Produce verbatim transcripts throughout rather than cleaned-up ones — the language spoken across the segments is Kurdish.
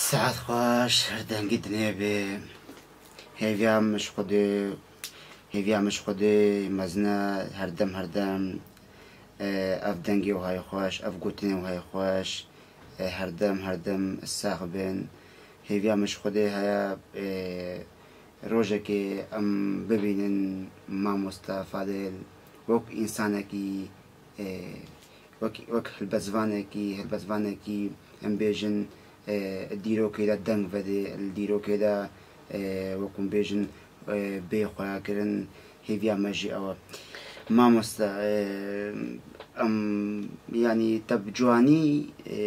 Saet xweş, her dengî dinê bê. Hêviya min ji Xwedê, hêviya min ji Xwedê mezin e, herdem, herdem, e, ev dengê wî heye xweş, ev gotinê wî heye xweş, e, herdem, herdem sax bin. Hêviya min ji Xwedê heye, e, rojekê em bibînin mamoste Fadil wek însanekî, e, wek, wek helbestvanekî, helbestvanekî em bêjin, e, dîrokê de deng vedê, li dîrokê de, e, wek hûn bêjin, e, bê xweyakirin, hêviya me jî ew e. Mamoste, e, em, yanî te bi ciwanî, e,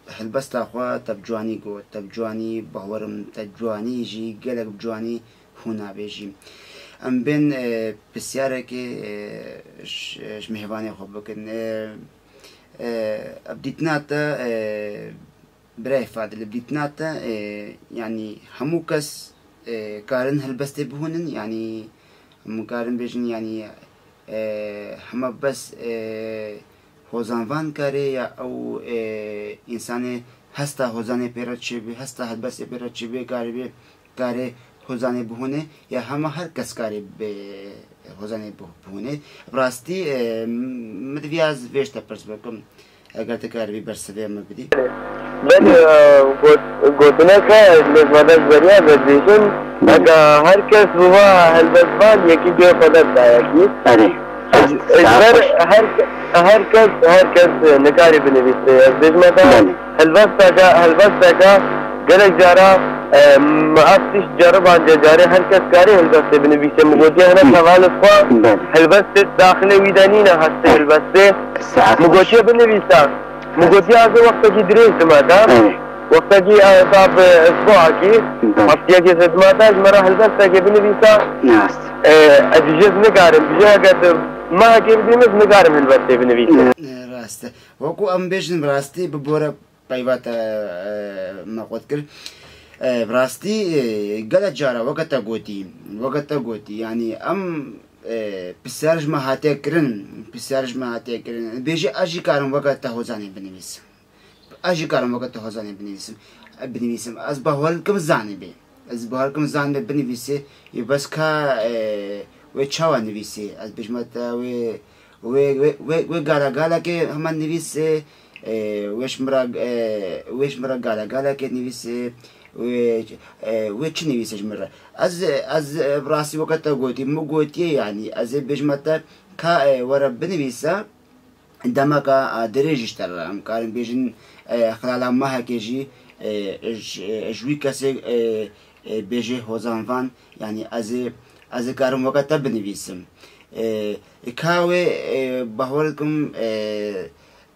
helbesta xwe te bi ciwanî got, te bi ciwanî bawerim, te bi ciwanî jî gelek bi ciwanî hûn nabêjî. Em bên, e, pirsyarekê, e, ji, ji mêvanê xwe bikin. E, e, ev dîtina te, e, birayê Fadil, ev dîtina te, e, yanî hemû kes, e, karin helbestê bihûnin, yanî em karin bêjin, yanî, e, hema bes, e, hozanvan karê ya ew, e, însanê hesta hozanê pê re çêbê, hesta helbestê pê re çêbê karê bê, karê hozanê bihûnê ya hema her kes karê bê hozanê bih-, bihûnê. Bi rastî, e, min divî ez vê ji te pirs bikim. Eger tu karibî bersivê min bidî. Belê, e, got-, gotineke mêzmada ji beriya ve dibêjin, ega her kes biba helbestvan, yekî bê xwe nedidayekî. Belê. Ji ber her ke-, her kes, her kes, e, nikarî binivîse. Ez bêjime te, belê, helbesteke, helbesteke gelek cara, e, me ev tişt ceribandiye, carê her kes karê helbestê binivîse. Min gotiye hene, hı, hevalê xwe, belê, helbestê daxilê wî de nîne, hestê helbestê. Saet xweş. Min gotiye binivîse. Min gotiye ez ê wextekî dirêj dime te. Evet. Wextekî, e, da bi isbuakî, evet, heftiyekê zêdime te, ji me re helbestekê binivîse. Rast. E, ez ji ez nikarim. Ji eger tu mehekê bidî min, ez nikarim helbestê binivîsim. E, rast e. Wekû em bêjin, bi rastî bi bore peyva te, e, me qut kir. E, bi rastî, e, gelek cara weke te gotî, weke te gotî, yanî em, e, pisyar ji me hatiye kirin, pisyar ji me hatiye kirin. Bêjî ez jî karim weke te hozanê binivîsim. Ez jî karim weke te hozanê binivîsim, binivîsim. Ez bawer dikim zanibê. Ez bawer dikim zanibê binivîsê. Yê bes ka, e, wê çawa nivîsê? Ez bêjime te wê, wê, wê, wê, wê gala galekê hema nivîsê, e, wê ji min re, e, wê ji min re gala galekê nivîsê, wê, e, wê çi nivîsê ji min re? Ez, ez, e, bi rastî weke te gotî, min gotiye yanî, ez ê bêjime te ka, e, were binivîse, demeka, e, dirêj ji te re. Em karin bêjin, e, xilala mehekê jî, e, ji, e, ji wî kesê, e, e, bêjê hozanvan, yanî ez ê, ez ê karim weke te binivîsim. E, ka wê, e, bawer dikim, e,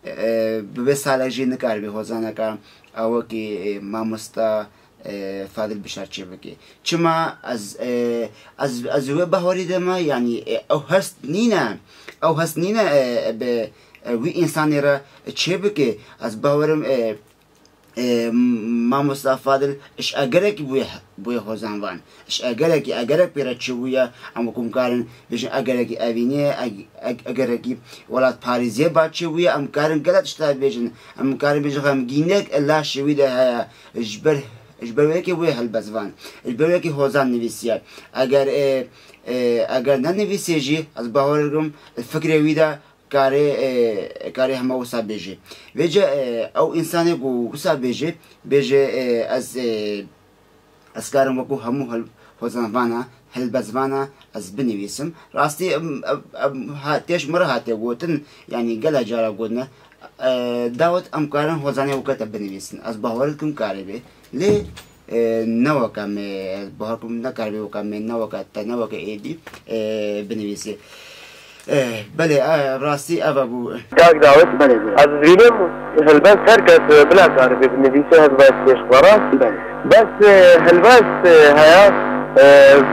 e, bi vê salek jî nikaribî hozaneka ew wekî, e, mamosta, e, Fadil Bişar çêbike. Çima ez, e, ez, ez wê bawerî de me, yanî, e, ew hest nîne, ew hest nîne, e, bi, e, wî însanê re çêbike. Ez bawerim, e, e, mamosta Fadil, ji egerekî bûye, bûye hozanvan. Ji egerekî, egerek pê re çêbûye, em wekû em karin bêjin egerekî evînê, eg-, eg-, egerekî welatparêziyê ba çêbûye, em karin gelek tişta bêjin. Em karin bêjin xemgînek laşê wî de heye. Ji ber, ji ber wê yekê wê helbestvan, ji ber wê yekê hozan nivîsiye. Eger, e, e, eger nenivîsê jî, ez bawer dikim, fikrê wî de karê, e, karê hema wisa bêjê. Vêce, e, ew însanê ku wisa bêjê, bêje, e, ez, e, ez karim wekû hemû hel-, hozanvana, helbestvana ez binivîsim. Rastî, em, em, em, hatiye ji min re hatiye gotin, yanî gelek cara gotine, e, dawet em karin hozanê weke te binivîsin. Ez bawer dikim karê bê. Lê, e, ne weke me, ez bawer dikim nekaribê weke me, ne weke te, ne weke êdî, e, binivîsê. E, belê, e, rastî ev e bû. Kak Dawid, belê, belê, ez dibînim helbest her kes, e, bila karibê binivîse, helbest pêş xwe re. Belê. Bes, e, helbest, e, heye, e,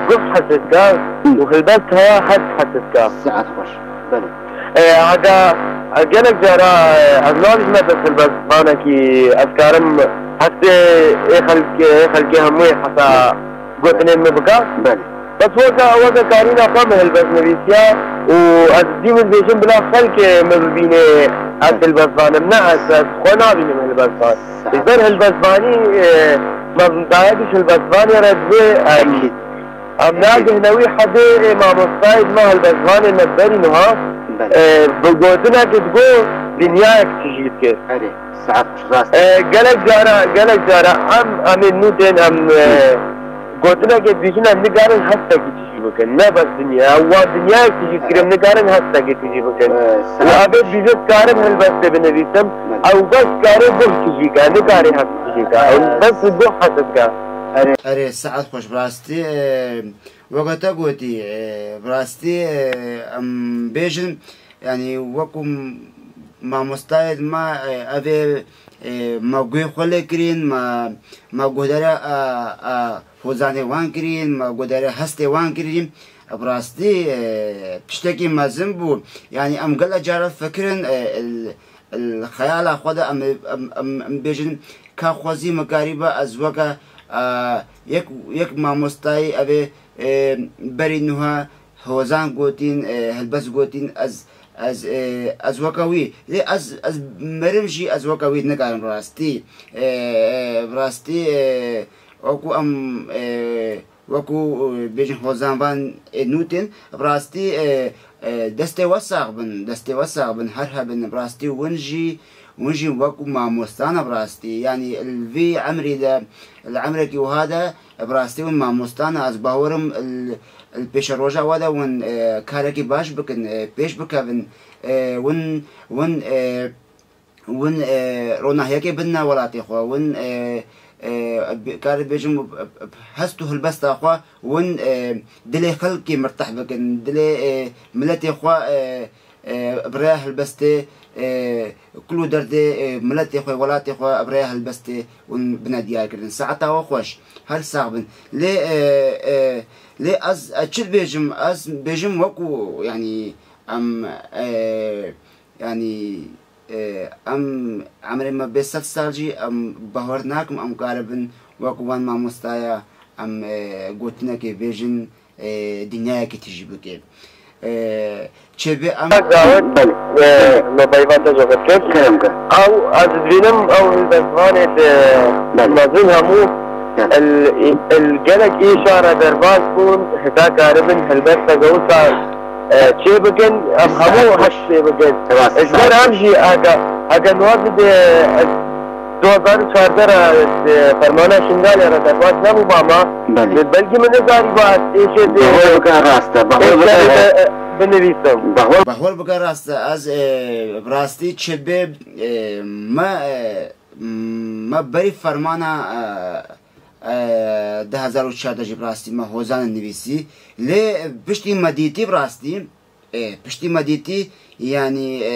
guh hesê dike, hı, û helbest heye, hest hesê dike. Saet xweş. Belê. E, hega, e, gelek cara, e, ez nabêjime bes helbestvanekî ez karim hestê ê xelk-, ê xelkê hemûyê heta gotinên min bike. Belê. Bes weke, weke karîna xwe min helbest nivîsiya û ez dî min dibêjim bila xelkê min bibîne, Ez hilbestvan im, ne ez, ez xwe nabînim hilbestvan. Ji ber hilbestvanî, e, me daye giş hilbestvanê re divê em, Ekîd. em nagihne wî hedê, e, mamostayê me hilbestvanê me berî niha, Belê. e, bi gotinekê digot dinyayek tijî dike. Erê, saet xweş rast. E, gelek cara, gelek cara em, em ê nû tên em, e, Hı. gotinekê dibêjin em nikarin hestekî tijî bikin. Ne bes dinya, ew wa dinyayek tijî dikir, em nikarin hestekî tijî bikin. E, Û saet. Abê dibêje dikarim helbestê binivîsim, Belê. ew bes dikare guh tijî ke, nikare hest tijî ke. Ew bes guh hest dike. Erê. Erê, saet xweş, bi rastî, e, weke te gotî, e, bi rastî, e, em bêjin, yanî wekû mamostayê me, e, ev ê, e, me guhê xwe lê kirîn, me, me guhdere, e, e, hozanê wan kirîn, me guhdere hestê wan kirîn. Bi rastî, e, tiştekî mezin bû. Yanî em gelek cara fikirin, e, il, il xeyala xwe de em, em, em, em bêjin, ka xwezî min karîba ez weke, e, yek, yek mamostayî ev ê, e, berî nuha hozan gotîn, e, helbest gotîn, ez, ez, e, ez weke wî. Lê ez, ez merim jî ez weke wî nikarim rastî. E, e, rastî, e, wekû em, e, wekû, e, bêjin hozanvan ê nû tên, bi rastî, e, e, destê we sax bin, destê we sax bin, her hebin, bi rastî win jî, win jî wekû mamosta ne bi rastî. Yanî li vî emrî de, li emrekî wiha de, bi rastî win mamosta ne, ez bawerim li, li pêşeroja we de win, e, karekî baş bikin, e, pêş bikevin, e, win, win, e, Win, e, ronahiyekê bidine welatê xwe, win, e, e, bi-, kar bêjim, e, e, hest û helbesta xwe, win, e, dilê xelkê mirteh bikin, dilê, e, miletê xwe, e, e, bi rêya helbestê, e, kul û derdê, e, miletê xwe, welatê xwe bi rêya helbestê win bine diyar kirin. Saeta we xweş, her sax bin. Lê, e, e, lê ez, ez çi dibêjim? Ez bêjim wekû, yanî, em, e, yanî, e, em emrê me bê sed sal jî em bawer nakim em karibin wek wan mamostaya em, e, gotinekê bêjin, e, dinyayekê tijî bike. E, çêbê em Dawet, Belê. e, me peyva te jixir kir. Kerem ke. Ew, ez dibînim ew hilbestvanê di Belê. mezin hemû Belê. el, el gelek îşa re derbas bûn, heta karibin helbesta wisa e, çê bikin, em hemû heş çê bikin. Rast, Ji ber sağ em jî heke, heke niha di, e, du hezar û çardeh re, e, fermana Şingalê re derbas nebû bama. Belê. Belkî min nikarîba ez êşê dê Bahor bike rast e, bahor êşe bike dê, e, binivîsim. Bahor. Bahor bike rast e, ez, e, bi rastî çi bê, e, me, e, me berî fermana, e, e, du hezar û çardeh jî bi rastî me hozan nivîsî. Lê piştî me dîtî bi rastî, e, piştî me dîtî, yanî, e,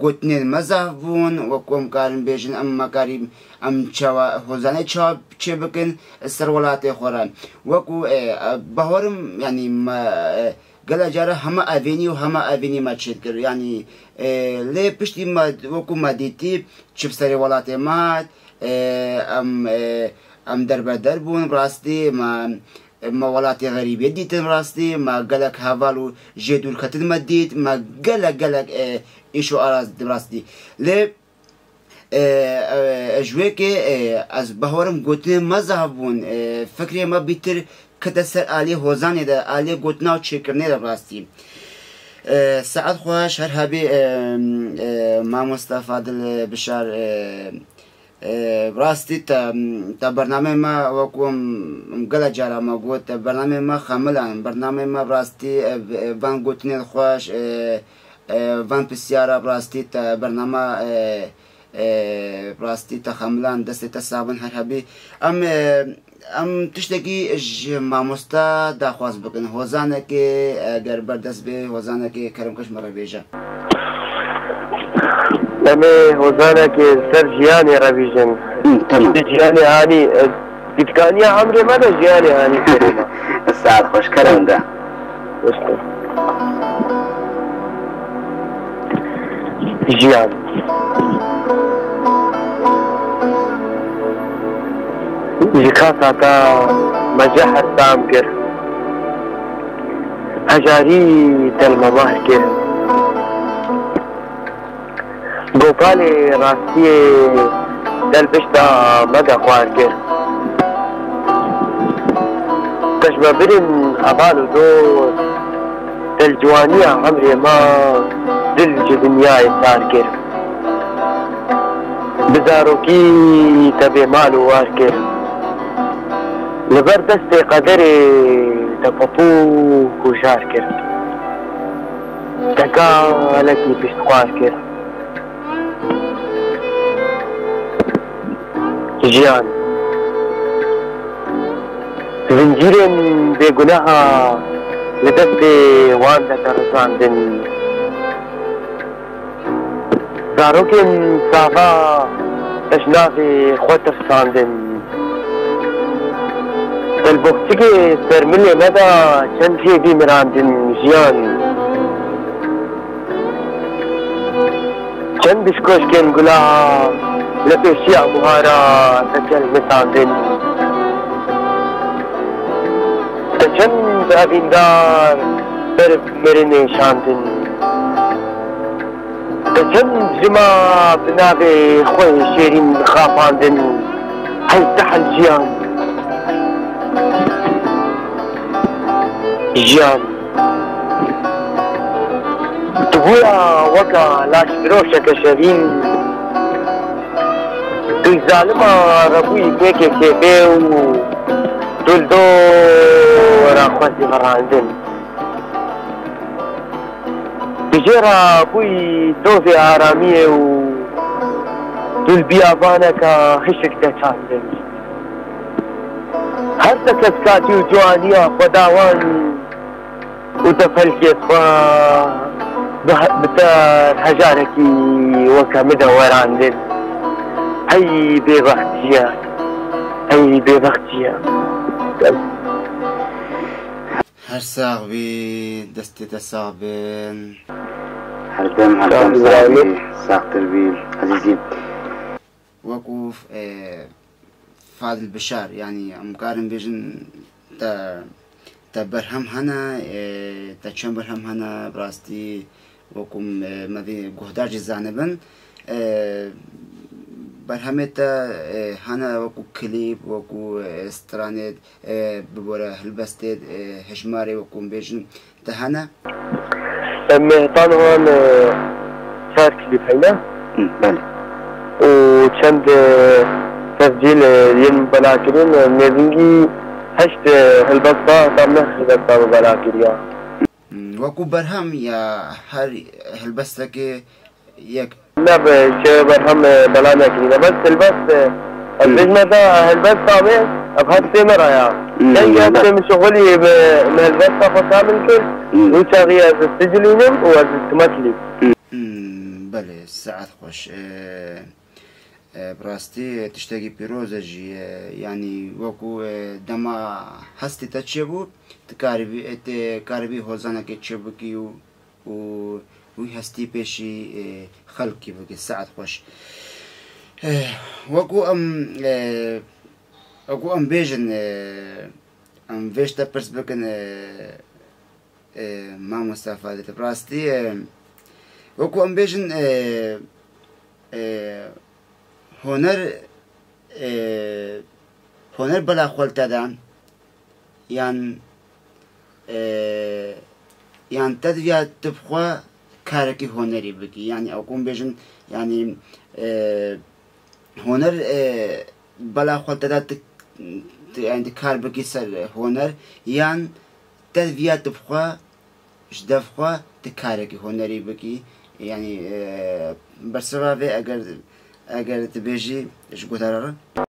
gotinên me zaf bûn, wek em karin bêjin, em me karî, em çawa, hozanê çawa çê bikin ser welatê xwe re. Wekû, e, e, bawerim, yanî me, e, gelek cara heme evînî û heme evînî me çêdikir. Yanî, e, lê piştî me, wekû me dîtî, çi bi serê welatê me hat, e, em, e, em derbeder bûn, rastî me, me welatê xerîbiyê dîtin, rastî me gelek heval û jê dûrketin me dît, me gelek, gelek, e, îş û araz dîtin, rastî. Lê, e, e, ji wê kê, e, ez bawerim gotinên me zaf bûn, e, fikrê me bîtir kete ser aliyê hozanê de, aliyê gotina û çêkirinê de rastî. E, saet xweş, her hebî, e, e, mamosta Fadil, e, Bişar, e, e, rastî te, te bernameyê me wekû em, em gelek cara me got, te bernameyê me xemilan, bernameyê me rastî, e, e, van gotinên xweş, e, e, van pisyara rastî te bernama, e, e, rastî te xemilan, destê te sabin her hebî. Em, e, Em tiştekî ji mamosta daxwaz bikin. Hozanekê, eger berdest bê, hozanekê kerem ke ji me re bêje. Em ê hozanekê ser jiyanê re bîjin. Hı, tamam. Jiyanê anî, e, pitkaniya emrê me de jiyanê anî serê me. Saet xweş, kerem ke. Jiyan. Ji xasa te me jehir tam kir. Hejarî te li me mahr kir. Gopalê rastiyê te li pişta me de xwar kir. Te ji me birin heval û dost, te li ciwaniya emrê me dil ji dinyayê sar kir. Bi zarokî te bêmal û war kir. Li ber destê qederê te pepûk û jar kir. Te kalekî piştxwar kir. Jiyan. Zincîrên bêguneha li destê wan de te rizandin. Zarokên sava te ji navê xwe tirsandin. Te li boxçikê ser milê me de çend hêvî mirandin jiyan. Çend dişkoşkên gula li pêşiya buhara te çel misandin. Te çend evîndar ber mirinê şandin. Te çend jima bi navê xwe şêrîn xapandin. Hey tehel jiyan. Jiyan. Tu bûya weka laşfiroşeke şevîn. Tu zalima rebûyî kêkê kêfê û tu li dora xwe zîvirandin. Tu jê re bûyî dozê aramiyê û tu li biyabaneka hişk de çandin. Her te ketkatî û ciwaniya xwedawan û te pelkê xwe bi he-, bi te hejarekî weke min de werandin. Hey bêbextiye, hey bêbextiye. Her sax bî, destê te sax bin. Herdem, herdem sax bî, saxtir bî, ezîzî. Wekû e, Fadil Bişar, yanî em karin bêjin te, te berhem hene, e, te çend berhem hene, bi rastî wekû e, me vê guhdar jî zanibin. E, berhemê te e, hene wekû klîp, wekû e, stranê, e, bibore helbestê, e, hejmarê wekû em bêjin te hene? Em heta niha çar klîp heyne. Hı, belê. Û çend e, tescîl e, yên belakirin, e, nêzîngî heşt e, helbesta, heta neh helbesta min belakiriya. Wekû berhem ya her helbestekê yek. Ne bi şêwe berhem e, bela nekirîne. Bes helbest e, ez bêjme te helbesta me, ev hestê me re ya. Kengî hestê min şixulî bi, min helbesta xwe kamil kir. Wî çaxî ez sicilînim û ez dikime klîp. Belê, saet xweş. E, e, bi rastî tiştekî pîroz e jî. E, yanî wekû e, dema hestê te çêbû, tu karibî, e, tu karibî hozanekê çêbikî û û wî hestî pêşî e, xelkî bike, saet xweş. E, wekû em e, wekû em bêjin, e, em vê ji te pirs bikin, e, e, mamosta Fadil, bi rastî e, wekû em bêjin e, e, honer e, honer bela xwe li te dan yan e, yan te diviya tu bi xwe karekî honerî bikî. Yanî ew ku em bêjin, yanî e, honer e, bela xwe te da tu, tu, yanî tu kar bikî ser honer, yan te diviya tu bi xwe ji dev xwe tu karekî honerî bikî. Yanî e, bersiva vê eger, eger tu bêjî ji guhdara re.